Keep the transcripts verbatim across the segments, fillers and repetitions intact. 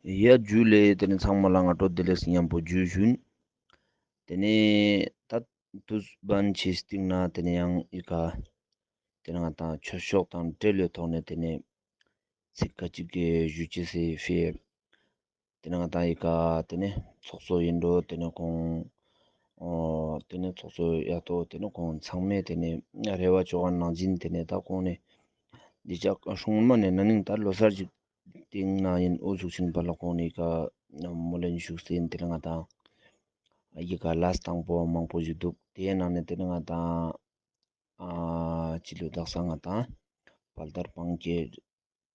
ཡ་ཇུ་ལེ། ཏེ་ནེ་ཚང་མ་ལ་སྔ་དྲོ་བདེ་ལེགས་ཉམ་པོ་ཇུ་ཞུན། ཏེ་ནེ་ད་དུས་བན་ཆེ་སྟིང་ནེ་ཏེ་ནེ་ཡང་ཨི་ཀ་ཏེ་ནེ་ང་དང་ཆོས་ཕྱོགས་དང་འབྲེལ་ལོས་ཐོག་ནེ་ཏེ་ནེ་ཚིག་ཁ་ཅིག་གི་ཞུ་ཅེས་སི་ཕིའ། ཏེ་ནེ་ང་དང་ཨི་ཀ་ཏེ་ནེ་ཚོགས་གཙོ་ཨིན་འགྲོ། ཏེ་ནེ་ཁོང་ཨོ་ཏེ་ནེ་ཚོགས་གཙོ་ཡ་ཏོ་ཏེ་ནེ་ཁོང་ཚང་མས་ཏེ་ནེ་རེ་བ་ཅོ་ག་ནང་བཞིན་ཏེ་ནེ་ད་ཁོང་ནེ་འདི་ཅག་སྲུང་མ་ནེ་ན་ནིང་ད་ལོ་གསར་ཅིག་སྟིང་ནེ་ཨིན། འོ་ཟུག་ཅིག་པ་ལ་ཁོང་ནེ་ཨི་ཀ་མོལ་ལན་ཞུས་ཏེ་ཨིན། ཏེ་ནེ་ང་དང་ཨི་ཀ་ལས་དང་པོ་མང་པོ་ཞིག་དུག། ཏེའི་ནང་ནེ་ཏེ་ནེ་ང་དང་ཨ་ཅི་ལོ་དག་ས་ང་དང་བལ་དར་སྤང་སྐྱེས།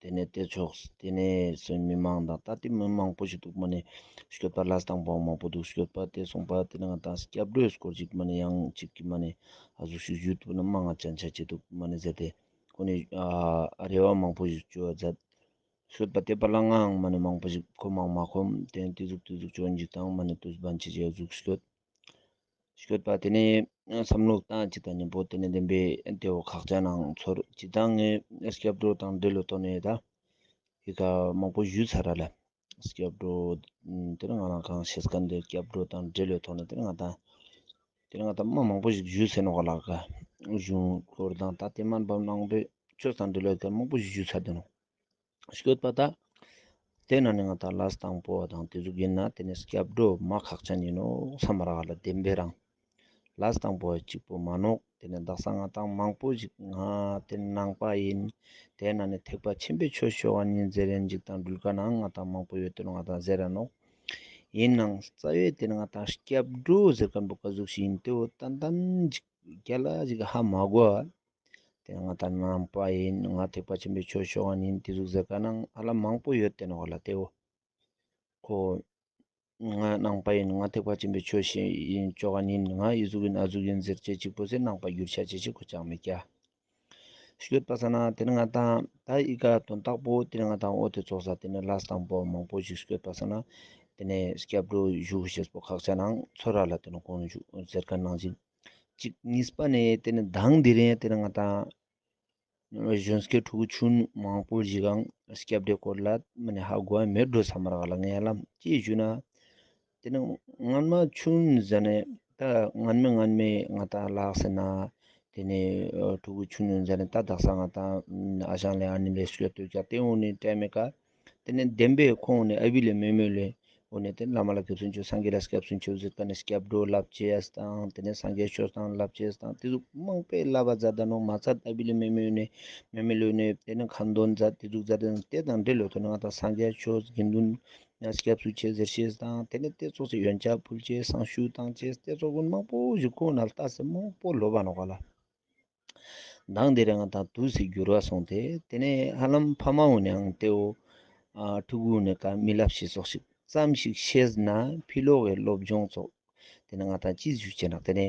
ཏེ་ནེ་ཏེ་ཕྱོགས་ཏེ་ནེ་སོ་མི་མང་དང་ད་ཏེ་མི་མང་པོ་ཞིག་དུག། མ་ནེ་སྐྱོད་པ་ལས་དང་པོ་མང་པོ་དུག། སྐྱོད་པ་ཏེ་སོང་པ་ཏེ་ནེ་ང་དང་སྐྱབས་འགྲོའི་སྐོར་ཅིག་མ་ནེ་ཡང་ཅིག་གི་མ་ནེ་ཨ་ཟུག་ཞིག་ཞུ་ཐུབ་ན་མང་ང་ཅན་ཆ་ཅེ་དུག་མ་ནེ་ཟེར་ཏེ་ཁོང་ནེ་ཨ་རེ་བ་མང་པོ་ཞིག་ཅོ་བ་མཛད། སྐྱོད་པ་ཏེ་པ་ལ་ངའང་མ་ནེ་མང་པོ་ཞིག་ཁོམ་མང་མ་ཁོམ་ཏེ་ནེ་ཏེ་ཟུག་ཏེ་ཟུག་ཅོ་ཨིན་ཅིག་དང་མ་ནེ་ཏུས་བན་ཆེ་ཅེ་ཟུག་སྐྱོད། སྐྱོད་པ་ཏེ་ནེ་བསམ་བློ་བཏང་ཅིག་དང་ཉམ་པོ་ཏེ་ནེ་བདེན་པའི་ཏེ་བོ་ཁག་ཅན་ནང་ཚོར་ཅིག་དང་ངའི་སྐྱབས་འགྲོ་དང་འབྲེལ་ལོས་ཐོག་ནེ་ད་ཨི་ཀ་མང་པོ་ཞུས་ཚར་ར་ལ། སྐྱབས་འགྲོ་ཏེ་ནེ་ང་རང་གང་ཤེས་ཁན་ཏེ་སྐྱབས་འགྲོ་དང་འབྲེལ་ལོས་ཐོག་ནེ་ཏེ་ནེ་ང་དང་ཏེ་ནེ་ང་དང་མ་མང་པོ་ཞིག་ཞུས་ཟེར་ནོག་ལ་ཀ་གཞུང་སྐོར་དང་ད་ཏེ་མན་པ་ནང་པའི་ཆོས་དང་འབྲེལ་ལོས་ཀ་མང་པོ་ཞིག་ཞུས་ཚར་ཏེ་ནོག། སྐྱོད་པ་ད། ཏེ་ནེ་ནི་ང་དང་ལས་དང་པོ་དང་ཏེ་ཟུག་ཨིན་ན་ཏེ་ནེ་སྐྱབས་འགྲོ་མ་ཁག་ཅན་ཨིན་ནོག་སམ་རག་ལ་བདེན་པའི་རང་། ལས་དང་པོ་ཅིག་པོ་མ་ནོག། ཏེ་ནེ་དག་ས་ང་དང་མང་པོ་ཞིག་ང་ཏེ་ནེ་ནང་པ་ཨིན། ཏེ་ནེ་ཐེག་པ་ཆེན་པོའི་ཆོས་ཤོག་ཨིན་ཟེར་ཨིན་ཅིག་དང་འགྲུལ་ཀ་ནང་ང་དང་མང་པོ་ཡོད་ཏེ་ནོག་ང་དང་ཟེར་ར་ནོག། ཨིན་ནའང་རྩ་བའི་ཏེ་ནེ་ང་དང་སྐྱབས་འགྲོ་ཟེར་ཁན་པོ་ཀ་ཟུག་ཞིག་ཨིན་ཏེ་བོ་ཏན་ཏན་ཅིག་རྒྱལ་ལ་ཅིག་ཧ་མ་གོ་བ། ཏེ་ནེ་ང་དང་ནང་པ་ཨིན། ང་ཐེག་པ་ཆེན་པོའི་ཆོས་ཤོག་ཨིན། ཏེ་ཟུག་ཟེར་ཁན་ནང་ཨ་ལ་མང་པོ་ཡོད་ཏེ་ནོག་ལ་ཏེ་བོ། ཁོ་ང་ནང་པ་ཨིན། ང་ཐེག་པ་ཆེན་པོའི་ཆོས་ཤིག་ཨིན་ཅོག་ཨིན། ང་ཨི་ཟུག་ཨིན་ཨ་ཟུག་ཨིན་ཟེར་ཅེས་ཅིག་པོ་ཟེར་ནང་པ་གྱུར་ཆ་ཅེས་ཅིག་ཁོ་ཅང་མེད་ཀྱག། སྐྱོད་པ་ས་ན་ཏེ་ནེ་ང་དང་ད་ཨི་ཀ་དོན་དག་པོ་ཏེ་ནེ་ང་དང་འོ་ཏེ་ཙོགས་ས་ཏེ་ནེ་ལས་དང་པོ་མང་པོ་ཞིག་སྐྱོད་པ་ས་ན་ཏེ་ནེ་སྐྱབས་འགྲོ་ཞུ་ཅེས་པོ་ཁག་ཅན་ནང་ཚོར་ར་ལ་ཏེ་ནེ་ཁོང་ཞུ་ཟེར་ཁན་ནང་བཞིན། ཅིག་གཉིས་པ་ནེ་ཏེ་ནེ་མདང་དེ་རིང་ཏེ་ནེ་ང་དང་གཞོན་སྐྱེས་ཕྲུ་གུ་ཆུང་མང་པོ་ཞིག་གང་སྐྱབས་འགྲོའི་སྐོར་ལ་མ་ནེ་ཧ་གོ་བ་མེད་འགྲོ་སམ་རག་ལ་ངའི་ལམ་ཅི་ཞུ་ན། ཏེ་ནེ་སྔན་མ་ཆུང་ཟ་ནེ་ད་སྔན་མེ་སྔན་མེ་ང་དང་ལགས་ཟེར་ན་ཏེ་ནེ་ཕྲུ་གུ་ཆུང་ཟ་ནེ་ད་དག་ས་ང་དང་ཨ་ཞང་ལེ་ཨ་ནེ་ལེ་སྐྱོད་དུ་ཀྱག་ཏེ་འོ་ནེ་ཏེ་མེ་ཀ་ཏེ་ནེ་བདེན་པའི་ཁོང་ནེ་ཨ་བི་ལེ་མེ་མེ་ལེ། འོ་ནེ་ཏེ་བླ་མ་ལ་སྐྱབས་སུ་མཆིའོ། སངས་རྒྱས་ལ་སྐྱབས་སུ་མཆིའོ་ཟེར་ཁན་ནི་སྐྱབས་འགྲོ་ལབ་ཅེས་དང་ཏེ་ནེ་སངས་རྒྱས་ཆོས་དང་ལབ་ཅེས་དང་ཏེ་ཟུག་མང་པོའི་ལབ་པ་མཛད་ད་ནོག། མ་ཚད་ཨ་བི་ལེ་མེ་མེ་ནེ་མེ་མེ་ལེ་ནེ་ཏེ་ནེ་ཁ་འདོན་མཛད་ཏེ་ཟུག་མཛད་དེ་ཏེ་དང་འབྲེལ་ལོས་ཐོག་ནེ་ང་དང་སངས་རྒྱས་ཆོས་དགེ་འདུན་ཡང་སྐྱབས་སུ་མཆི་ཟེར་ཅེས་དང་ཏེ་ནེ་ཏེ་ཙོགས་སི་ཡོན་ཆབ་ཕུལ་ཅེས་བསང་ཞུ་བཏང་ཅེས་ཏེ་ཙོགས་ཀུན་མང་པོ་ཞིག་ཁོང་ནེ་ལྟ་སེ་མང་པོ་ལོབ་པ་ནོག་ག་ལ། མདང་དེ་རིང་ང་དང་དུས་སི་འགྱུར་བ་སོང་སྟེ་ཏེ་ནེ་ཧ་ལམ་ཕ་མ་འོ་ནེ་ཡང་ཏེ་བོ་ཨ་ཕྲུ་གུ་ནེ་ཀ་མི་ལབ་ཤེས་ཙོགས་ཤིག་ཙམ་ཞིག་ཤེས་ན་ཕི་ལོག་གི་སློབ་སྦྱོང་ཙོགས་ཏེ་ནེ་ང་དང་ཅི་ཞུ་ཅེ་ན་ཏེ་ནེ་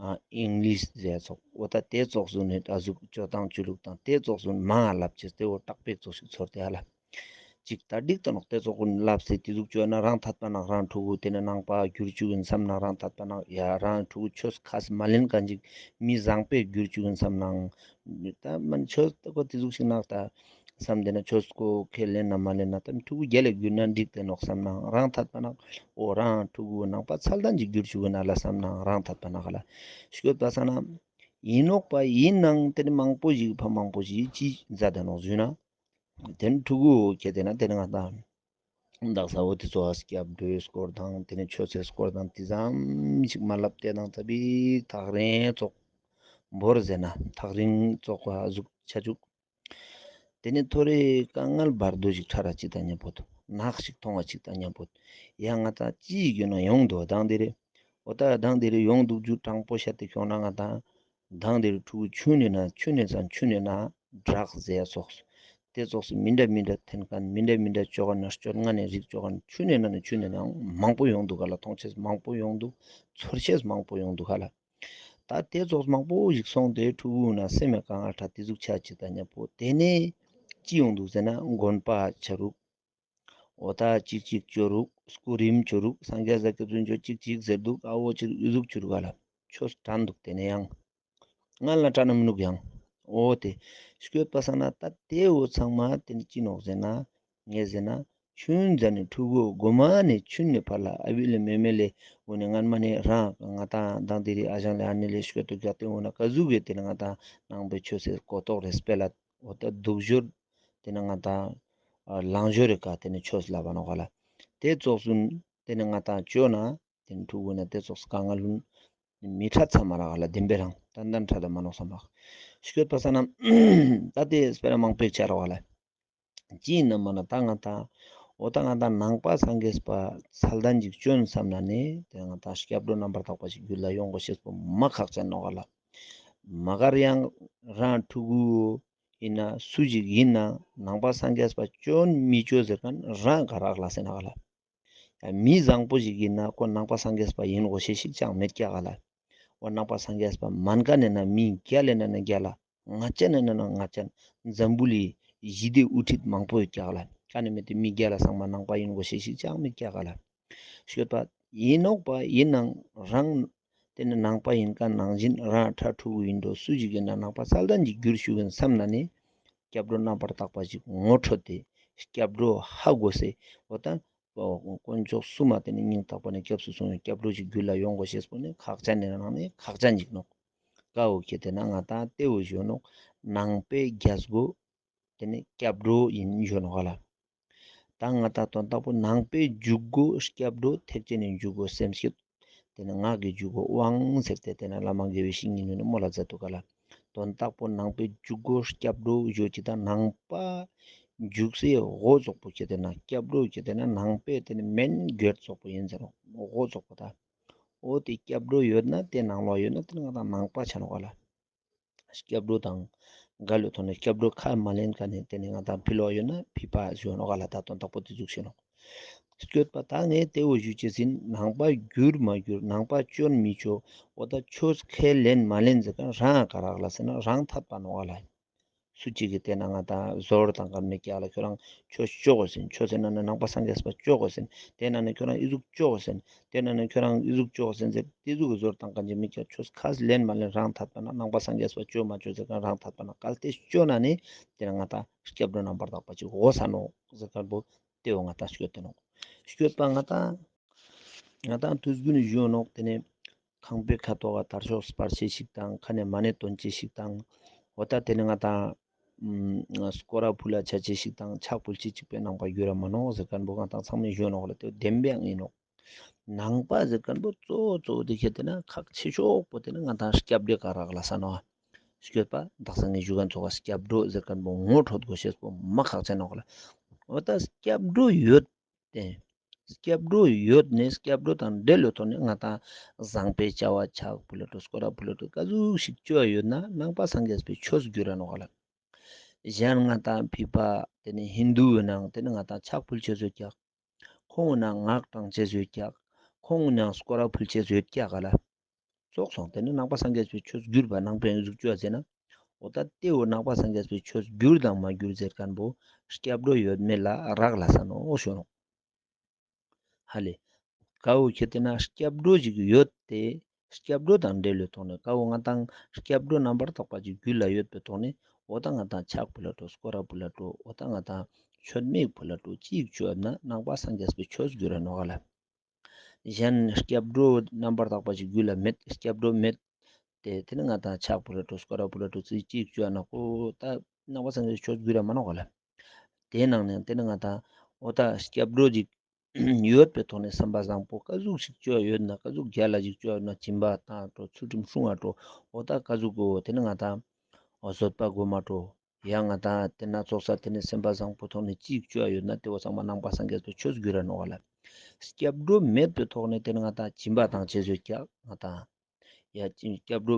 ཨ་ཨིང་ལིཤ་ཟེར་ཙོགས་འོ་ད་ཏེ་ཙོགས་སུ་ནེ་ཨ་ཟུག་ཅོ་སྟངས་ཅོ་ལུགས་དང་ཏེ་ཙོགས་སུ་མ་ལབ་ཅེས་ཏེ་བོ་ཏག་པེ་ཙོགས་ཤིག་ཚོར་ཏེ་ཧ་ལམ། ཅིག་ད་འགྲིག་ཏ་ནོག། ཏེ་ཙོགས་ཀུན་ལབ་སྟེ་ཏེ་ཟུག་ཅོ་ན་རང་ཐད་པ་ནང་རང་ཕྲུ་གུ་ཏེ་ནེ་ནང་པ་གྱུར་ཅུག་ཨིན་སམ་ན་རང་ཐད་པ་ནང་ཡ་རང་ཕྲུ་གུ་ཆོས་ཁས་མ་ལེན་ཁན་ཅིག་མི་བཟང་པོའི་གྱུར་ཅུག་ཨིན་སམ་ན་ད་མན་ཆོས་ཏེ་ཀོ་ཏེ་ཟུག་ཤིག་ནག་ད་སམ་ཏེ་ན་ཆོས་ཀོ་ཁས་ལེན་ན་མ་ལེན་ན་ད་ཕྲུ་གུ་རྒྱལ་ལ་གྱུར་ན་འགྲིག་ཏེ་ནོག་སམ་ན་རང་ཐད་པ་ནང་འོ་རང་ཕྲུ་གུ་ནང་པ་ཚད་ལྡན་ཅིག་གྱུར་ཅུག་ཨིན་ན་ལ་སམ་ན་རང་ཐད་པ་ནང་ཧ་ལ་སྐྱོད་པ་ས་ན་ཨིན་ནོག་པ། ཨིན་ནའང་ཏེ་ནེ་མང་པོ་ཞིག་ཕ་མང་པོ་ཞིག་ཅི་མཛད་ད་ནོག་ཞུ་ན། ཏེ་ནེ་ཕྲུ་གུ་ཁྱེར་ཏེ་ན་ཏེ་ནེ་ང་དང་དག་ས་འོ་ཏེ་ཙོགས་སྐྱབས་འགྲོའི་སྐོར་དང་ཏེ་ནེ་ཆོས་སི་སྐོར་དང་ཏེ་ཙམ་ཞིག་མ་ལབ་སྟེ་དང་ཙ་པིག་ཐག་རིང་ཙོགས་བོར་ཟེར་ན་ཐག་རིང་ཙོགས་ཨ་ཟུག་ཆ་ཅུག། ཏེ་ནེ་ཐོ་རེ་དཀའ་ངལ་བར་དོ་ཞིག་ཁྲ་ར་ཅིག་དང་ཉམ་པོ་དུག། ནག་ཞིག་མཐོང་བ་ཅིག་དང་ཉམ་པོ་དུག། ཡ་ང་དང་ཅི་ཡོད་ན་ཡོང་དུག་དང་དེ་རེ། འོ་ད་དང་དེ་རེ་ཡོང་དུག་རྒྱུ་དྲང་པོ་བཤད་དེ་ཁྱོང་ན་ང་དང་། དང་དེ་རུ་ཕྲུ་གུ་ཆུང་ནེ་ན་ཆུང་ནེ་ཙང་ཆུང་ནེ་ན་དྲག་ཟེར་ཡ་ཙོགས། ཏེ་ཙོགས་སི་མི་འདྲ་མི་འདྲ་ཐེན་ཁན་མི་འདྲ་མི་འདྲ་ཅོ་ག་ན་སྤྱོད་ངན་ནི་རིགས་ཅོ་ག་ན་ཆུང་ནེ་ན་ནི་ཆུང་ནེ་ན་མང་པོ་ཡོང་དུག་ག་ལ། མཐོང་ཆེས་མང་པོ་ཡོང་དུག། ཚོར་ཆེས་མང་པོ་ཡོང་དུག་ག་ལ། ད་ཏེ་ཙོགས་མང་པོ་ཞིག་སོང་སྟེ་ཕྲུ་གུ་ན་སེམས་མེད་གང་ཨ་ཁྲ་ཏེ་ཟུག་ཆ་ཅིག་དང་ཉམ་པོ་ཏེ་ནེ་ཅི་ཡོང་དུག་ཟེར་ན་དགོན་པ་ཆ་རུག། འོ་ད་ཅིག་ཅིག་ཅོ་རུག། སྐུ་རིམ་ཅོ་རུག། སངས་རྒྱས་ས་སྐྱབས་སུ་མཆིའོ་ཅིག་ཅིག་ཟེར་དུག། ཨ་འོ་ཅིག་ཨི་ཟུག་ཅོ་རུག་ག་ལ། ཆོས་དྲན་དུག། ཏེ་ནེ་ཡང་ང་ལ་དྲན་ན་མི་ནུག་ཡང་། འོ་ཏེ་སྐྱོད་པ་ས་ན་ད་ཏེ་འོ་ཚང་མ་ཏེ་ནེ་ཅི་ནོག་ཟེར་ན་ངས་ཟེར་ན་ ཆུན་ཟ་ནེ་ཕྲུ་གུ་གོ་མ་ནེ་ཆུན་ནེ་ཕར་ལ་ཨ་བི་ལེ་མེ་མེ་ལེ་འོ་ནེ་ངན་མ་ནེ་རང་ང་ཏང་དང་དེ་རི་ཨ་ཞང་ལེ་ཨ་ནེ་ལེ་ཤོད་དུ་རྒྱག་སྟེ་འོ་ན་ཀ་ཟུག་གི་ཏེ་ནེ་ང་ཏང་ནང་པའི་ཆོས་སི་གོ་རྟོགས་རེ་སྤེལ་ལ་འོ་ད་སྡུག་སྦྱོར་ཏེ་ནེ་ང་ཏང་ལང་སྦྱོར་རི་ཀ་ཏེ་ནེ་ཆོས་ལབ་བ་ནོག་ག་ལ། ཏེ་ཙོགས་སུ་ཏེ་ནེ་ང་ཏང་ཅོ་ན་ཏེ་ནེ་ཕྲུ་གུ་ན་ཏེ་ཙོགས་དཀའ་ངལ་ལུན་མི་ཁྲ་ཚ་མ་རག་ག་ལ། བདེན་པའི་རང་ཏན་ཏན་ཁྲ་ད་མ་ནོག་སམ་མ་ཤོད་པ་ས་ན་ད་ཏེ་སྤེ་ར་མང་པོ་ཆ་རག་ག་ལ། ཅི་ཡིན་ན་མ་ན་ད་ང་ཏང་འོ་ད་ང་ཏང་ནང་པ་སངས་རྒྱས་པ་མཚན་ལྡན་ཅིག་ཅོ་ན་སམ་ན་ནི་ཏེ་ང་ཏང་སྐྱབས་འགྲོ་རྣམ་པར་དག་པ་ཞིག་རྒྱུད་ལ་ཡོང་དགོས་ཤེས་པོ་མ་ཁག་ཅན་ནོག་ག་ལ། མ་གར་ཡང་རང་ཕྲུ་གུ་ཡིན་ན་སུ་ཞིག་ཡིན་ན་ནང་པ་སངས་རྒྱས་པ་ཅོ་ན་མི་ཅོ་ཟེར་མཁན་རང་ག་རག་ལ་ཟེར་ན་ག་ལ། མི་བཟང་པོ་ཞིག་ཡིན་ན་ཁོ་ནང་པ་སངས་རྒྱས་པ་ཡིན་དགོས་ཤེས་ཤིག་ཅང་མེད་ཀྱག་ག་ལ། འོ་ནང་པ་སངས་རྒྱས་པ་མན་ཀ་ནེ་ན་མི་རྒྱལ་ལེ་ན་ན་རྒྱལ་ལ། ང་ཅན་ནེ་ན་ན་ང་ཅན། འཛམ་བུ་གླིང་ཞི་བདེ་དབུ་ཁྲིད་མང་པོ་ཡོད་ཀྱག་ག་ལ། ཀ་ནེ་མེད་དེ་མི་རྒྱལ་ལ་ཚང་མ་ནང་པ་ཡིན་དགོས་ཤེས་ཤིག་ཅང་མེད་ཀྱག་ག་ལ། ཤོད་པ་ཡིན་ནོག་པ་ཡིན་ནང་རང་ཏེ་ནེ་ནང་པ་ཡིན་ཀ་ནང་བཞིན་རང་ཕྲུ་གུ་ཡིན་འགྲོ་སུ་ཞིག་ཡིན་ན་ནང་པ་མཚན་ལྡན་གྱི་རྒྱུར་ཞུགས་ཡིན་སམ་ན་ནི་སྐྱབས་འགྲོ་རྣམ་པར་དག་པ་ཞིག་ངོ་འཕྲོད་དེ་སྐྱབས་འགྲོ་ཧ་གོ་སེ་འོ་ད་དཀོན་མཆོག་གསུམ་མ་ཏེ་ནེ་སྙིང་ཐག་པ་ནེ་སྐྱབས་སུ་སོང་བའི་སྐྱབས་འགྲོ་ཞིག་རྒྱུད་ལ་ཡོང་དགོས་ཤེས་པོ་ནི་ཁག་ཅན་ནི་ནང་ནེ་ཁག་ཅན་ཞིག་ནོག། ཀ་འོ་ཁྱེད་དེ་ན་ང་ཏང་ཏེ་འོ་ཞུ་ནོག། ནང་པའི་རྒྱལ་སྒོ་ཏེ་ནེ་སྐྱབས་འགྲོ་ཡིན་ཞུ་ནོག་ག་ལ། ད་ང་ཏང་དོན་དག་པོ་ནང་པའི་འཇུག་སྒོ་སྐྱབས་འགྲོ་ཐེག་ཆེན་ནི་འཇུག་སྒོ་སེམས་བསྐྱེད་ཏེ་ནེ་ངག་གི་འཇུག་སྒོ་དབང་ཟེར་ཏེ་ཏེ་ནེ་བླ་མ་དགེ་བའི་བཤེས་གཉེན་ནི་མོལ་ལ་མཛད་དུག་ག་ལ། དོན་དག་པོ་ནང་པའི་འཇུག་སྒོ་སྐྱབས་འགྲོ་ཞུ་ཅིག་ད་ནང་པ་འཇུག་སའི་འོ་ཙོགས་པོ་ཁྱེད་དེ་ན་སྐྱབས་འགྲོ་ཁྱེད་དེ་ན་ནང་པའི་ཏེ་ནེ་མེན་གེཊ་ཙོགས་པོ་ཡིན་ཟེར་ནོག། འོ་ཙོགས་པོ་ད་འོ་ཏེ་སྐྱབས་འགྲོ་ཡོད་ན་ཏེ་ནང་ལོགས་ཡོད་ན་ཏེ་ནེ་ང་ཏང་ནང་པ་ཆ་ནོག་ག་ལ། སྐྱབས་འགྲོ་དང་འགལ་བའི་ཐོག་ནེ་སྐྱབས་འགྲོ་ཁས་མ་ལེན་མཁན་ནི་ཏེ་ནེ་ང་ཏང་ཕི་ལོགས་ཡོད་ན་ཕི་པ་ཞུ་ནོག་ག་ལ། ད་དོན་དག་པོ་ཏེ་ཟུག་ཞུ་ནོག། སྐྱོད་པ་ད་ངས་ཏེ་འོ་ཞུ་ཅེས་ཡིན། ནང་པ་གྱུར་མ་གྱུར་ནང་པ་ཅོ་ན་མི་ཅོ་འོ་ད་ཆོས་ཁས་ལེན་མ་ལེན་ཟེར་མཁན་རང་ག་རག་ལ་ཟེར་ན་རང་ཐད་པ་ནོག་ག་ལ། སུ་གཅིག་གི་ཏེ་ན་ང་ཏང་ཟོར་བཏང་མཁན་མེད་ཀྱག་ལ། ཁྱོད་རང་ཆོས་ཅོ་དགོས་ཟེར། ཆོས་ཟེར་ན་ནི་ནང་པ་སངས་རྒྱས་པ་ཅོ་དགོས་ཟེར། ཏེ་ན་ནི་ཁྱོད་རང་ཨི་ཟུག་ཅོ་དགོས་ཟེར། ཏེ་ན་ནི་ཁྱོད་རང་ཨི་ཟུག་ཅོ་དགོས་ཟེར་ཟེར་ཏེ་ཟུག་གི་ཟོར་བཏང་མཁན་ཅིག་མེད་ཀྱག། ཆོས་ཁས་ལེན་མ་ལེན་རང་ཐད་པ་ན་ནང་པ་སངས་རྒྱས་པ་ཅོ་མ་ཅོ་ཟེར་མཁན་རང་ཐད་པ་ན་གལ་ཏེ་ཅོ་ན་ནི་ཏེ་ན་ང་ཏང་སྐྱབས་འགྲོ་རྣམ་པར་དག་པ་ཅིག་འོ་ས་ནོག་ཟེར་མཁན་པོ་ཏེ་འོ་ང་ཏང་སྐྱོད་དེ་ནོག། སྐྱོད་པ་ང་ཏང་ང་ཏང་དུས་རྒྱུན་ཞུ་ནོག། ཏེ་ནེ་ཁང་པའི་ཁ་ཐོག་ག་དར་ལྕོག་སྤར་ཅེས་ཤིག་དང་ཁ་ནེ་མ་ཎི་འདོན་ཅེས་ཤིག་དང་འོ་ད་ཏེ་ནེ་ང་ཏང་ཨུམ་སྐོར་ར་ཕུལ་ལ་ཆ་ཅེས་ཤིག་དང་ཕྱག་ཕུལ་ཅེས་ཅིག་པའི་ནང་པ་གྱུར་ར་མ་ནོག་ཟེར་མཁན་པོ་ང་ཏང་ཚང་མས་ཞུ་ནོག་ལ། ཏེ་བདེན་པའང་ཡིན་ནོག། ནང་པ་ཟེར་མཁན་པོ་གཙོ་བོ་གཙོ་བོ་ཏེ་ཁྱེད་དེ་ན་ཁག་ཆེ་ཤོས་པོ་ཏེ་ནི་ང་ཏང་སྐྱབས་འགྲོ་ག་རག་ལ་ས་ནོག། སྐྱོད་པ་དག་ས་ངས་ཞུ་མཁན་ཚོགས་སྐྱབས་འགྲོ་ཟེར་མཁན་པོ་ངོ་འཕྲོད་དགོས་ཤེས་པོ་མ་ཁག་ཅན་ནོག་ལ། འོ་ད་སྐྱབས་འགྲོ་ཡོད། ཏེ་སྐྱབས་འགྲོ་ཡོད་ནེ་སྐྱབས་འགྲོ་དང་འབྲེལ་ལོ་ཐོག་ནེ་ང་ཏང་བཟང་པོའི་བྱ་བ་ཕྱག་ཕུལ་ལ་འགྲོ་སྐོར་ར་ཕུལ་ལ་འགྲོ་ཀ་ཟུག་ཞིག་ཅོ་ཡོད་ན་ནང་པ་སངས་རྒྱས་པའི་ཆོས་གྱུར་ར་ནོག་ག་ལ། གཞན་ང་ཏང་ཕི་པ་ཏེ་ནེ་ཧིན་དུ་བོ་ནང་ཏེ་ནེ་ང་ཏང་ཕྱག་ཕུལ་ཅེས་ཡོད་ཀྱག། ཁོང་ནང་ངག་བགྲང་ཅེས་ཡོད་ཀྱག། ཁོང་ནང་སྐོར་ར་ཕུལ་ཅེས་ཡོད་ཀྱག་ག་ལ། ཙོགས་སོང་། ཏེ་ནེ་ནང་པ་སངས་རྒྱས་པའི་ཆོས་གྱུར་པ་ནང་པའི་ཟུག་ཅོ་ཟེར་ན། འོ་ད་ཏེ་འོ་ནང་པ་སངས་རྒྱས་པའི་ཆོས་གྱུར་དང་མ་གྱུར་ཟེར་མཁན་པོ་སྐྱབས་འགྲོ་ཡོད་མེད་ལ་རག་ལ་ས་ནོག་འོ་ཞུ་ནོག། ཧ་ལེ། ཀ་བོ་ཁྱེད་དེ་ན་སྐྱབས་འགྲོ་ཞིག་ཡོད་དེ། སྐྱབས་འགྲོ་དང་འབྲེལ་ལོ་ཐོག་ནེ་ཀ་བོ་ང་ཏང་སྐྱབས་འགྲོ་རྣམ་པར་དག་པ་ཅིག་རྒྱུད་ལ་ཡོད་པའི་ཐོག་ནེ་འོ་ད་ང་ཏང་ཕྱག་ཕུལ་ལ་འགྲོ་སྐོར་ར་ཕུལ་ལ་འགྲོ་འོ་ད་ང་ཏང་མཆོད་མེ་ཕུལ་ལ་འགྲོ་ཅིག་ཅོ་ཡོད་ན་ནང་པ་སངས་རྒྱས་པའི་ཆོས་གྱུར་ར་ནོག་ག་ལ། གཞན་སྐྱབས་འགྲོ་རྣམ་པར་དག་པ་ཅིག་རྒྱུད་ལ་མེད་སྐྱབས་འགྲོ་མེད། ཏེ་ཏེ་ནེ་ང་ཏང་ཕྱག་ཕུལ་ལ་འགྲོ་སྐོར་ར་ཕུལ་ལ་འགྲོ་ཅིག་ཅོ་ཡོད་ན་ཁོ་ད་ནང་པ་སངས་རྒྱས་པའི་ཆོས་གྱུར་ར་མ་ནོག་ག་ལ། ཏེ་ནང་ནེ་ཏེ་ནེ་ང་ཏང་འོ་ད་སྐྱབས་འགྲོ་ཅིག་ཡོད་པའི་ཐོག་ནེ་བསམ་པ་བཟང་པོ་ཀ་ཟུག་ཞིག་ཅོ་ཡོད་ན་ཀ་ཟུག་རྒྱལ་ལ་ཞིག་ཅོ་ཡོད་ན་སྦྱིན་པ་བཏང་འགྲོ་ཚུལ་ཁྲིམས་སྲུང་བ་འགྲོ་འོ་ད་ཀ་ཟུག་གོ་ཏེ་ནེ་ང་ཏང་བཟོད་པ་སྒོམ་མ་འགྲོ། ཡང་ང་ཏང་ཏེ་ན་ཚོགས་ས་ཏེ་ནེ་སེམས་པ་བཟང་པོ་ཐོག་ནེ་ཅིག་ཅོ་ཡོད་ན་ཏེ་བོ་ཚང་མ་ནང་པ་སངས་རྒྱས་པའི་ཆོས་གྱུར་ར་ནོག་ག་ལ། སྐྱབས་འགྲོ་མེད་པའི་ཐོག་ནེ་ཏེ་ནེ་ང་ཏང་སྦྱིན་པ་བཏང་ཅེས་ཡོད་ཀྱག་ང་ཏང་། ཡ་སྐྱབས་འགྲོ་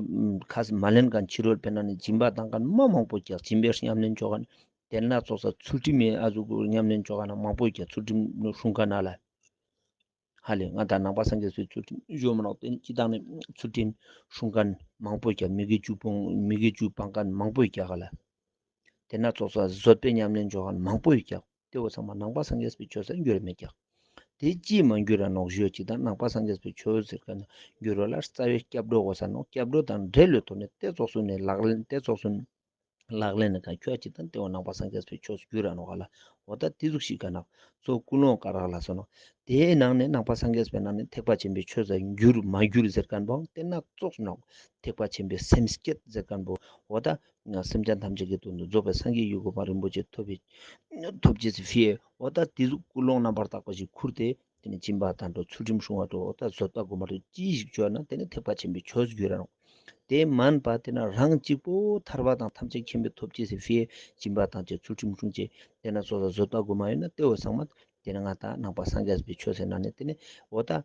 ཁས་མ་ལེན་མཁན་ཕྱི་རོལ་པའི་ནང་ནེ་སྦྱིན་པ་བཏང་མཁན་མ་མང་པོ་ཀྱག། སྦྱིན་པའི་ཉམས་ལེན་ཅོ་མཁན་ཏེ་ན་ཚོགས་ས་ཚུལ་ཁྲིམས་ཨ་ཟུག་ཉམས་ལེན་ཅོ་མཁན་མང་པོ་ཀྱག། ཚུལ་ཁྲིམས་སྲུང་མཁན་ན་ལ། ཧ་ལེ་ང་ཏང་ནང་པ་སངས་རྒྱས་པའི་ཚུལ་ཁྲིམས་ཞུ་མ་ནོག། ཏེ་སྤྱི་བཏང་ནེ་ཚུལ་ཁྲིམས་སྲུང་མཁན་མང་པོ་ཀྱག། མི་དགེ་བཅུ་སྤོང་མི་དགེ་བཅུ་སྤང་མཁན་མང་པོ་ཀྱག་ག་ལ། ཏེ་ན་ཚོགས་ས་བཟོད་པའི་ཉམས་ལེན་ཅོ་མཁན་མང་པོ་ཀྱག། ཏེ་བོ་ཚང་མ་ནང་པ་སངས་རྒྱས་པའི་ཆོས་སུ་གྱུར་མེད་ཀྱག། ཏེ་ཅི་མ་གྱུར་ར་ནོག་ཞུ་ཅིག་དང་ནང་པ་སངས་རྒྱས་པའི་ཆོས་ཟེར་མཁན་གྱུར་བ་ལ་རྩ་བའི་སྐྱབས་འགྲོ་དགོས་ས་ནོག། སྐྱབས་འགྲོ་དང་འབྲེལ་ལོ་ཐོག་ནེ་ཏེ་ཚོགས་སུ་ནེ་ལག་ལེན་ཏེ་ཚོགས་སུ་ ལག་ལེན་ནི་ཀ་ཁྱོད་ཅི་དང་ཏེ་བོ་ནང་པ་སངས་རྒྱས་པའི་ཆོས་སུ་གྱུར་ར་ནོག་ག་ལ། འོ་ད་ཏེ་ཟུག་ཤིག་ག་ནོག་གཙོ་ཀུན་སློང་ཀ་རག་ལ་སོ་ནོག། ཏེའི་ནང་ནེ་ནང་པ་སངས་རྒྱས་པའི་ནང་ནེ་ཐེག་པ་ཆེན་པོའི་ཆོས་ཟེར་གྱུར་མ་གྱུར་ཟེར་ཁན་བོ་ཏེ་ན་ཙོགས་ནོག། ཐེག་པ་ཆེན་པོའི་སེམས་བསྐྱེད་ཟེར་ཁན་བོ་འོ་ད་སེམས་ཅན་ཐམས་ཅད་ཀྱི་དོན་དུ་རྫོགས་པའི་སངས་རྒྱས་ཀྱི་གོ་འཕང་རིན་པོ་ཆེ་ཐོབ་པའི་ཐོབ་ཅེས་སི་ཕིའ་འོ་ད་ཏེ་ཟུག་ཀུན་སློང་རྣམ་པར་དག་པ་ཞིག་ཁུར་ཏེ་ཏེ་ནེ་སྦྱིན་པ་དང་འགྲོ་ཚུལ་ཁྲིམས་སྲུང་བ་འགྲོ་འོ་ད་བཟོད་པ་སྒོམ་པ་འགྲོ་ཅི་ཞིག་ཅོས་ན་ཏེ་ནེ་ཐེག་པ་ཆེན་པོའི་ཆོས་གྱུར་ར་ནོག། ཏེ་མན་པ་ཏེ་ན་རང་གཅིག་པོ་ཐར་པ་དང་ཐམས་ཅད་མཁྱེན་པའི་ཐོབ་ཅེས་སི་ཕིའ་སྦྱིན་པ་དང་ཅེས་ཚུལ་ཁྲིམས་སྲུང་ཅེས་ཏེ་ན་སོ་སོ་བཟོད་པ་སྒོམ་མ་ཡོད་ན་ཏེ་བོ་ཚང་མ་ཏེ་ན་ང་ཏང་ནང་པ་སངས་རྒྱས་པའི་ཆོས་ཟེར་ན་ནི་ཏེ་ནེ་འོ་ད་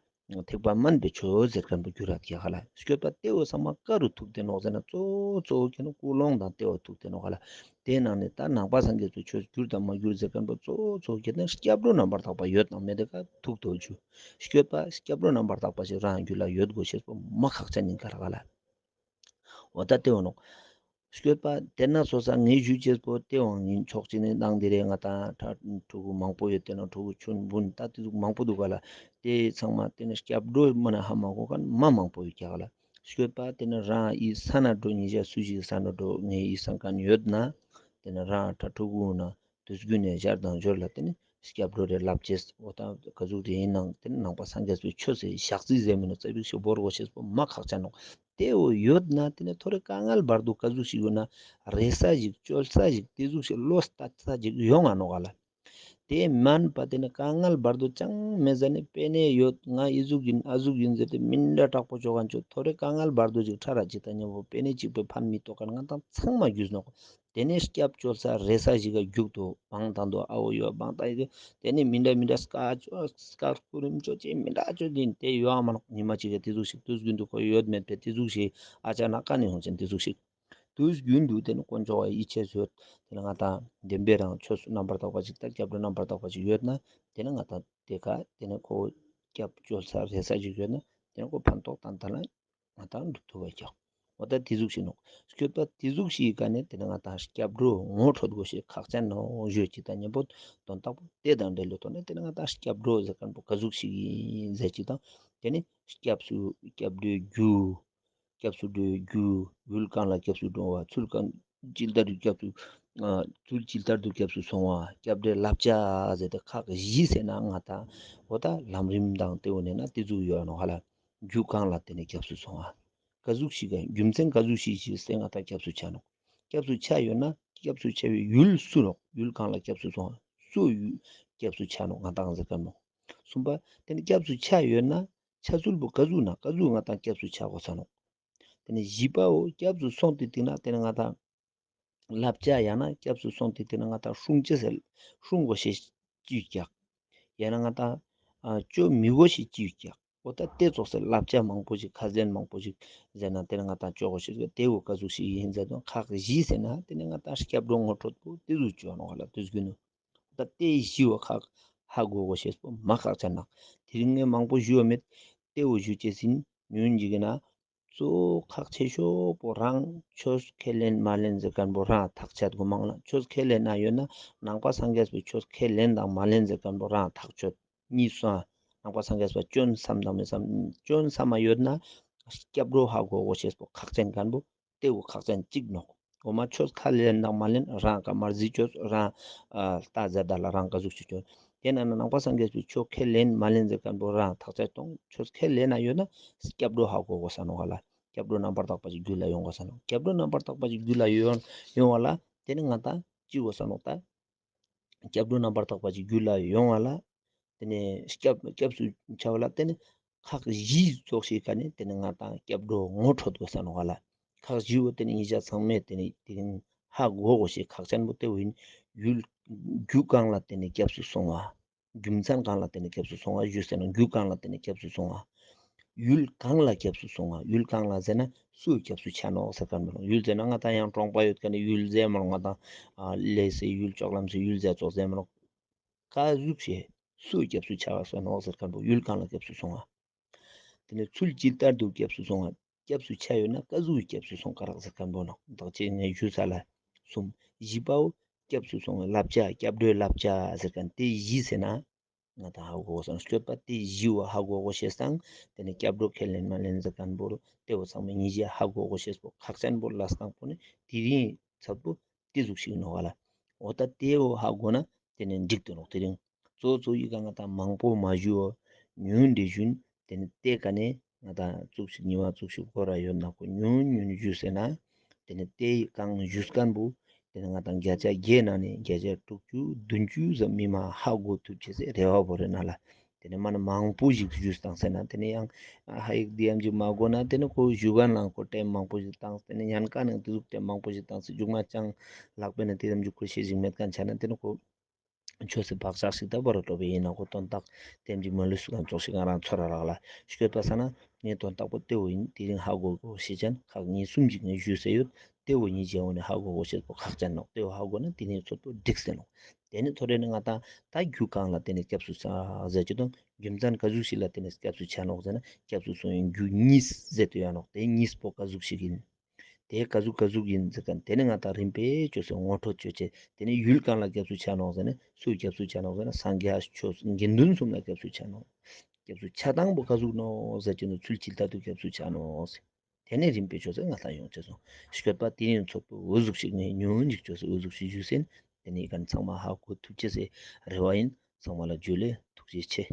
ཐེག་པ་དམན་པའི་ཆོས་ཟེར་ཁན་བོ་གྱུར་ར་ཀྱག་ག་ལ། སྐྱོད་པ་ཏེ་བོ་ཚང་མ་ཀ་རུ་ཐུག་སྟེ་ནོག་ཟེར་ན་གཙོ་བོ་གཙོ་བོ་ཁྱེད་ནི་ཀུན་སློང་དང་ཏེ་བོ་ཐུག་སྟེ་ནོག་ག་ལ། ཏེའི་ནང་ནེ་ད་ནང་པ་སངས་རྒྱས་པའི་ཆོས་གྱུར་དང་མ་གྱུར་ཟེར་ཁན་བོ་གཙོ་བོ་གཙོ་བོ་ཁྱེད་ནི་སྐྱབས་འགྲོ་རྣམ་པར་དག་པ་ཡོད་དང་མེད་དེ་ཀ་ཐུག་ཏོ་ཅུ། སྐྱོད་པ་སྐྱབས་འགྲོ་རྣམ་པར་དག་པ་ཞིག་རང་རྒྱུད་ལ་ཡོད་དགོས་ཤེས་པོ་མ་ཁག་ཅན་ཡིན་ཀ་ར་ག་ལ། འོ་ད་ཏེ་བོ་ནོག། སྐྱོད་པ་ཏེ་ན་སོ་སོ་ངས་ཞུ་ཅེས་པོ་ཏེ་བོ་ཡིན་ཆོག་ཅིག་ནི་ནང་འདི་རེ་ང་ཏང་ཕྲུ་གུ་མང་པོ་ཡོད་ཏེ་ན་ཕྲུ་གུ་ཆུན་བུན་ད་ཏེ་ཟུག་མང་པོ་འདུག་ག་ལ། ཏེ་ཚང་མ་ཏེ་ནེ་སྐྱབས་འགྲོ་མ་ན་ཧ་མ་གོ་ཁན་མ་མང་པོ་ཡོད་ཀྱག་ག་ལ། སྐྱོད་པ་ཏེ་ནེ་རང་ཨི་ས་ན་འགྲོ་ཉེ་ཞ་སུ་ཞིག་ས་ན་འགྲོ་ངས་ཨི་སང་ཁན་ཡོད་ན་ཏེ་ནེ་རང་ཕྲུ་གུ་ན་དུས་རྒྱུན་ནེ་ཞར་དང་ཞོར་ལ་ཏེ་ནེ་སྐྱབས་འགྲོ་རེ་ལབ་ཅེས་འོ་ད་ཀ་ཟུག་རེ་ཡིན་ནང་ཏེ་ནེ་ནང་པ་སངས་རྒྱས་པའི་ཆོས་སི་ཞག་རྩི་ཟེར་མིན་ནོ་ཙ་པིག་ཞིག་བོར་དགོས་ཤེས་པོ་མ་ཁག་ཅན་ནོག། ཏེ་བོ་ཡོད་ན་ཏེ་ནེ་ཐོ་རེ་དཀའ་ངལ་བར་དུ་ཀ་ཟུག་ཞིག་ཡོད་ན་རེ་ས་ཞིག་ཅོལ་ས་ཞིག་ཏེ་ཟུག་ཞིག་བློ་གཏད་ས་ཞིག་ཡོང་ང་ནོག་ག་ལ། ཏེ་མན་པ་ཏེ་ནེ་དཀའ་ངལ་བར་དུ་ཅང་མེད་ཟ་ནེ་པེ་ནེ་ཡོད་ང་ཨི་ཟུག་ཡིན་ཨ་ཟུག་ཡིན་ཟེར་ཏེ་མི་འདྲ་དྲག་པོ་ཅོ་ཁན་ཅོ་ཐོ་རེ་དཀའ་ངལ་བར་དུ་ཅིག་ཕྲ་ར་ཅིག་དང་མཉམ་པོ་པེ་ནེ་ཅིག་པོའི་ཕན་མི་ཐོགས་ཁན་ང་ཏང་ཚང་མ་རྒྱུས་ནོག། ཏེ་ནེ་སྐྱབས་བཅོལ་ས་རེ་ས་ཞིག་ག་རྒྱུག་ཏོ་བང་དང་དོ་ཨ་བོ་ཡོད་བང་དང་ཡོད་ཏེ་ནེ་མི་འདྲ་མི་འདྲ་སྐར་ཅོ་སྐར་སྐུ་རིམ་ཅོ་ཅེས་མི་འདྲ་ཅོ་ཅེས་ཏེ་ཡོད་ཨ་མ་ནོག། ཉི་མ་ཅིག་ག་ཏེ་ཟུག་ཞིག་དུས་རྒྱུན་དུ་ཁོ་ཡོད་མེད་པའི་ཏེ་ཟུག་ཞིག་ཨ་ཅག་ན་ཀ་ནེ་ཡོང་ཅན་ཏེ་ཟུག་ཞིག་དུས་རྒྱུན་དུ་ཏེ་ནེ་དཀོན་མཆོག་ག་ཡིད་ཆེས་ཡོད་ཏེ་ནེ་ང་ཏང་བདེན་པའི་རང་ཆོས་རྣམ་པར་དག་པ་ཅིག་ད་སྐྱབས་འགྲོ་རྣམ་པར་དག་པ་ཅིག་ཡོད་ན་ཏེ་ནེ་ང་ཏང་ཏེ་ཀ་ཏེ་ནེ་ཁོ་སྐྱབས་བཅོལ་ས་རེ་ས་ཞིག་ཡོད་ན་ཏེ་ནེ་ཁོ་ཕན་ཐོགས་ཏན་ཏན་ལ་ང་ཏང་འགྲུབ་ཐུབ་པ་ཀྱག། འོ་ད་ཏེ་ཟུག་ཞིག་ནོག། སྐྱོད་པ་ཏེ་ཟུག་ཞིག་ག་ནེ་ཏེ་ནེ་ང་ཏང་སྐྱབས་འགྲོ་ངོ་འཕྲོད་དགོས་ཤེས་ཁག་ཅན་ནོག་ཞུ་ཅིག་དང་མཉམ་པོ་དོན་དག་པོ་ཏེ་དང་འབྲེལ་ལོ་ཐོག་ནེ་ཏེ་ནེ་ང་ཏང་སྐྱབས་འགྲོ་ཟེར་ཁན་བོ་ཀ་ཟུག་ཞིག་ཡིན་ཟེར་ཅིག་དང་ཏེ་ནེ་སྐྱབས་སུ་སྐྱབས་འགྲོའི་རྒྱུ། སྐྱབས་སུ་འགྲོའི་རྒྱུ། ཡུལ་གང་ལ་སྐྱབས་སུ་འགྲོ་བ། ཚུལ་གང་ཇི་ལྟར་དུ་སྐྱབས་སུ་ཨ་ཚུལ་ཇི་ལྟར་དུ་སྐྱབས་སུ་སོང་བ། སྐྱབས་འགྲོའི་བསླབ་བྱ་ཟེར་ཏེ་ཁག་བཞི་ཟེར་ན་ང་ཏང་འོ་ད་ལམ་རིམ་དང་ཏེ་བོ་ནེ་ན་ཏེ་ཟུག་ཡོད་ནོག་ཧ་ལ། རྒྱུ་གང་ལ་ཏེ་ནེ་སྐྱབས་སུ་སོང་བ། ཀ་ཟུག་ཞིག་ག་རྒྱུ་མཚན་ཀ་ཟུག་ཞིག་ཞིག་སེ་ང་ཏང་སྐྱབས་སུ་ཆ་ནོག། སྐྱབས་སུ་ཆ་ཡོད་ན་སྐྱབས་སུ་ཆ་བའི་ཡུལ་སུ་ནོག། ཡུལ་གང་ལ་སྐྱབས་སུ་སོང་བ། སུ་ཡུལ་སྐྱབས་སུ་ཆ་ནོག་ང་ཏང་ཟེར་ཁན་ནོག། གསུམ་པ་ཏེ་ནེ་སྐྱབས་སུ་ཆ་ཡོད་ན་ཆ་ཚུལ་བོ་ཀ་ཟུག་ན་ཀ་ཟུག་ང་ཏང་སྐྱབས་སུ་ཆ་དགོས་ས་ནོག། ཏེ་ནེ་བཞི་པའོ་སྐྱབས་སུ་སོང་སྟེ་ཏེ་ན་ཏེ་ནེ་ང་ཏང་བསླབ་བྱ་ཡང་ན་སྐྱབས་སུ་སོང་སྟེ་ཏེ་ནེ་ང་ཏང་སྲུང་ཅེས་སྲུང་དགོས་ཤེས་ཅི་ཡོད་ཀྱག། ཡང་ན་ང་ཏང་ཨ་ཅོ་མི་དགོས་ཤེས་ཅི་ཡོད་ཀྱག། འོ་ད་ཏེ་ཙོགས་སེ་བསླབ་བྱ་མང་པོ་ཞིག་ཁ་ཟན་མང་པོ་ཞིག་ཟེར་ན་ཏེ་ནེ་ང་ཏང་ཅོ་དགོས་ཤེས་ཏེ་བོ་ཀ་ཟུག་ཞིག་ཡིན་ཟེར་དོན་ཁག་བཞི་ཟེར་ན་ཏེ་ནེ་ང་ཏང་སྐྱབས་འགྲོ་ངོ་འཕྲོད་པོ་ཏེ་ཟུག་ཅོ་ནོག་ཧ་ལ་དུས་རྒྱུན་ནོ། ད་ཏེ་བཞི་བོ་ཁག་ཧ་གོ་དགོས་ཤེས་པོ་མ་ཁག་ཅན་ནོག། དེ་རིང་ངས་མང་པོ་ཞུ་བ་མེད། ཏེ་བོ་ཞུ་ཅེས་ཡིན་ཉུན་ཅིག་ན། གཙོ་བོ་ཁག་ཆེ་ཤོས་པོ་རང་ཆོས་ཁས་ལེན་མ་ལེན་ཟེར་ཁན་པོ་རང་ཐག་ཆད་དགོས་མང་ལ། ཆོས་ཁས་ལེན་ན་ཡོད་ན་ནང་པ་སངས་རྒྱས་པའི་ཆོས་ཁས་ལེན་དང་མ་ལེན་ཟེར་ཁན་པོ་རང་ཐག་ཆོད། གཉིས་སོ། ནང་པ་སངས་རྒྱས་པ་སྐྱོན་བསམ་དང་མི་བསམ། སྐྱོན་བསམ་མ་ཡོད་ན་སྐྱབས་འགྲོ་ཧ་གོ་དགོས་ཤེས་པོ་ཁག་ཅན་ཁན་པོ་ཏེ་བོ་ཁག་ཅན་ཅིག་ནོག། འོ་མ་ཆོས་ཁས་ལེན་དང་མ་ལེན་རང་ཀ་མར་ཟི་ཆོས་རང་ལྟ་ཟེར་ད་ལ་རང་ཀ་ཟུག་ཅིག་ཆོས། ཏེ་ན་ནང་པ་སངས་རྒྱས་པའི་ཆོས་ཁས་ལེན་མ་ལེན་ཟེར་ཁན་པོ་རང་ཐག་ཆད་གཏོང་། ཆོས་ཁས་ལེན་ན་ཡོད་ན་སྐྱབས་འགྲོ་ཧ་གོ་དགོས་ས་ནོག་ལ། སྐྱབས་འགྲོ་རྣམ་པར་དག་པ་ཞིག་རྒྱུད་ལ་ཡོང་དགོས་ས་ནོག། སྐྱབས་འགྲོ་རྣམ་པར་དག་པ་ཞིག་རྒྱུད་ལ་ཡོང་ཡོང་བ་ལ་ཏེ་ནེ་ང་ཏང་ཅི་དགོས་ས་ནོག་ད། སྐྱབས་འགྲོ་རྣམ་པར་དག་པ་ཞིག་རྒྱུད་ལ་ཡོང་བ་ལ། ཏེ་ནེ་སྐྱབས་སྐྱབས་སུ་ཆ་བ་ལ་ཏེ་ནེ་ཁག་བཞི་ཙོགས་ཤིག་ག་ནེ་ཏེ་ནེ་ང་ཏང་སྐྱབས་འགྲོ་ངོ་འཕྲོད་དགོས་ས་ནོག་ལ། ཁག་བཞི་བོ་ཏེ་ནེ་ཉེ་ཞ་ཚང་མས་ཏེ་ནེ་ཏེ་ནེ་ཧ་གོ་དགོས་ཤེས་ཁག་ཅན་པོ་ཏེ་བོ་ཡིན། ཡུལ་རྒྱུ་གང་ལ་ཏེ་ནེ་སྐྱབས་སུ་སོང་བ། རྒྱུ་མཚན་གང་ལ་ཏེ་ནེ་སྐྱབས་སུ་སོང་བ་ཞུས་ཟེར་ན་རྒྱུ་གང་ལ་ཏེ་ནེ་སྐྱབས་སུ་སོང་བ། ཡུལ་གང་ལ་སྐྱབས་སུ་སོང་བ། ཡུལ་གང་ལ་ཟེར་ན་སུ་སྐྱབས་སུ་ཆ་ནོག་ཟེར་ཁན་པོ་ཡུལ་ཟེར་ན་ང་ཏང་ཡང་གྲོང་པ་ཡོད་ཁན་ནི་ཡུལ་ཟེར་མ་ནོག། ང་ཏང་ལས་སི་ཡུལ་ཅོག་ལམ་སི་ཡུལ་ཟེར་ཙོགས་ཟེར་མ་ནོག། ཀ་ཟུག་ཞིག་སུ་སྐྱབས་སུ་ཆ་བ་སོང་ནོག་ཟེར་ཁན་པོ་ཡུལ་གང་ལ་སྐྱབས་སུ་སོང་བ། ཏེ་ནེ་ཚུལ་ཇི་ལྟར་དུ་སྐྱབས་སུ་སོང་བ། སྐྱབས་སུ་ཆ་ཡོད་ན་ཀ་ཟུག་སྐྱབས་སུ་སོང་ཀ་རག་ཟེར་ཁན་པོ་ནོག། བདག་ཅེས་ངས་ཞུ་ས་ལ་གསུམ། བཞི་པའོ་སྐྱབས་སུ་སོང་བའི་བསླབ་བྱ་སྐྱབས་འགྲོའི་བསླབ་བྱ་ཟེར་ཁན་ཏེ་བཞི་ཟེར་ན་ང་ཏང་ཧ་གོ་དགོས་ས་ནོག། སྐྱོད་པ་ཏེ་བཞི་བོ་ཧ་གོ་དགོས་ཤེས་དང་ཏེ་ནེ་སྐྱབས་འགྲོ་ཁས་ལེན་མ་ལེན་ཟེར་ཁན་པོ་ཏེ་བོ་ཚང་མ་ཉེ་ཞ་ཧ་གོ་དགོས་ཤེས་པོ་ཁག་ཅན་པོ་ལ་སྟངས་པོ་ནི་དེ་རིང་ཚབ་པོ་ ཏེ་ཟུག་ཤིག་ནོག་ག་ལ། འོ་ད་ཏེ་བོ་ཧ་གོ་ན་ཏེ་ནེ་འགྲིག་ཏེ་ནོག། དེ་རིང་གཙོ་གཙོ་ཡི་ག་ང་ཏང་མང་པོ་མ་ཞུ་བ་ཉུང་ངུ་ཞུན། ཏེ་ནེ་ཏེ་ཀ་ནེ་ང་ཏང་ཙུག་ཞིག་ཉི་མ་ཙུག་ཞིག་གོ་ར་ཡོད་ན་ཁོ་ཉུང་ངུ་ཞུས་ཟེར་ན། ཏེ་ནེ་ཏེ་གང་ཞུས་ཁན་བོ་ཏེ་ནེ་ང་ཏང་བརྒྱ་ཆ་བརྒྱའི་ནང་ནེ་བརྒྱ་ཆ་དྲུག་ཅུ་བདུན་ཅུ་ཙམ་མི་མང་ཧ་གོ་ཐུབ་ཅེས་སི་རེ་བ་བོར་རེ་ན་ལ། ཏེ་ནེ་མ་ན་མང་པོ་ཞིག་ཞུས་བཏང་ཟེར་ན་ཏེ་ནེ་ཡང་ཧ་ཡིག་འདི་ཡམ་ཞིག་མ་གོ་ན་ཏེ་ནེ་ཁོ་ཞུ་ཁན་ལ་ཁོ་ཊེམ་མང་པོ་ཞིག་བཏང་ཏེ་ནེ་ཉན་ཁན་ནང་ཏེ་ཟུག་ཊེམ་མང་པོ་ཞིག་བཏང་སི་མཇུག་མ་ཅང་ལག་པའི་ནང་ཏེ་ཡམ་ཞིག་ཁོ་ཤེས་ཞིག་མེད་ཁན་ཆ་ན་ཏེ་ནེ་ཁོ་ཆོས་སི་བག་ཆགས་ཤིག་ད་བར་ཏོ་བེ་ཡིན་ན་ཁོ་དོན་དག་ཏེ་ཡམ་ཞིག་མ་ལུས་སུ་ཁན་ཙོགས་ཤིག་ང་རང་ཚོར་ར་རག་ལ། ཤོད་པ་ས་ན་ངའི་དོན་དག་པོ་ཏེ་བོ་ཡིན། དེ་རིང་ཧ་གོ་གོ་ཤེས་ཅན་ཁག་གཉིས་གསུམ་ཞིག་ངས་ཞུས་སེ་ཡོད། ཏེ་བོ་ཉིད་རྗེ་བོ་ནི་ཧ་གོ་གོ་ཤེས་པོ་ཁག་ཅན་ནོག། ཏེ་བོ་ཧ་གོ་ན་ཏེ་ནི་ཚོད་པོ་འགྲིག་སེ་ནོག། ཏེ་ནི་ཐོ་རེ་ནི་ང་ཏང་ད་རྒྱུ་གང་ལ་ཏེ་ནི་སྐྱབས་སུ་ཆ་ཟེར་གྱི་དང་རྒྱུ་མཚན་ཀ་ཟུག་ཞིག་ལ་ཏེ་ནི་སྐྱབས་སུ་ཆ་ནོག་ཟེར་ན་སྐྱབས་སུ་སོང་ཡིན་རྒྱུ་གཉིས་ཟེར་ཏེ་ཡོད་ནོག། ཏེ་གཉིས་པོ་ཀ་ཟུག་ཞིག་ཡིན། ཏེ་ཀ་ཟུག་ཀ་ཟུག་ཡིན་ཟེར་ཁན་ཏེ་ནི་ང་ཏང་རིམ་པས་ཅོས་སེ་ངོ་སྤྲོད་ཅོ་ཅེས། ཏེ་ནི་ཡུལ་གང་ལ་སྐྱབས་སུ་ཆ་ནོག་ཟེར་ན་སུ་སྐྱབས་སུ་ཆ་ནོག་ཟེར་ན་སངས་རྒྱས་ཆོས་དགེ་འདུན་གསུམ་ལ་སྐྱབས་སུ་ཆ་ནོག། སྐྱབས་སུ་ཆ་སྟངས་པོ་ཀ་ཟུག་ནོག་ཟེར་གྱི་ནོག། ཚུལ་ཇི་ལྟར་དུ་སྐྱབས་སུ་ཆ་ནོག་ཟེར། ཏེ་ནི་རིམ་པས་ཅོས་སེ་ང་ཏང་ཡོང་ཅེས་སོང་། ཤོད་པ་ཏེ་ནི་ཚོད་པོ་འོ་ཟུག་ཞིག་ནི་ཉུང་ངུ་ཅིག་ཅོས་སེ་འོ་ཟུག་ཞིག་ཞུས་ཟེར། ཏེ་ནི་ཡི་ག་ཚང་མ་ཧ་གོ་ཐུབ་ཅེས་སི་རེ་བ་ཡིན། ཚང་མ་ལ་ཇུ་ལེ། ཐུགས་རྗེ་ཆེ།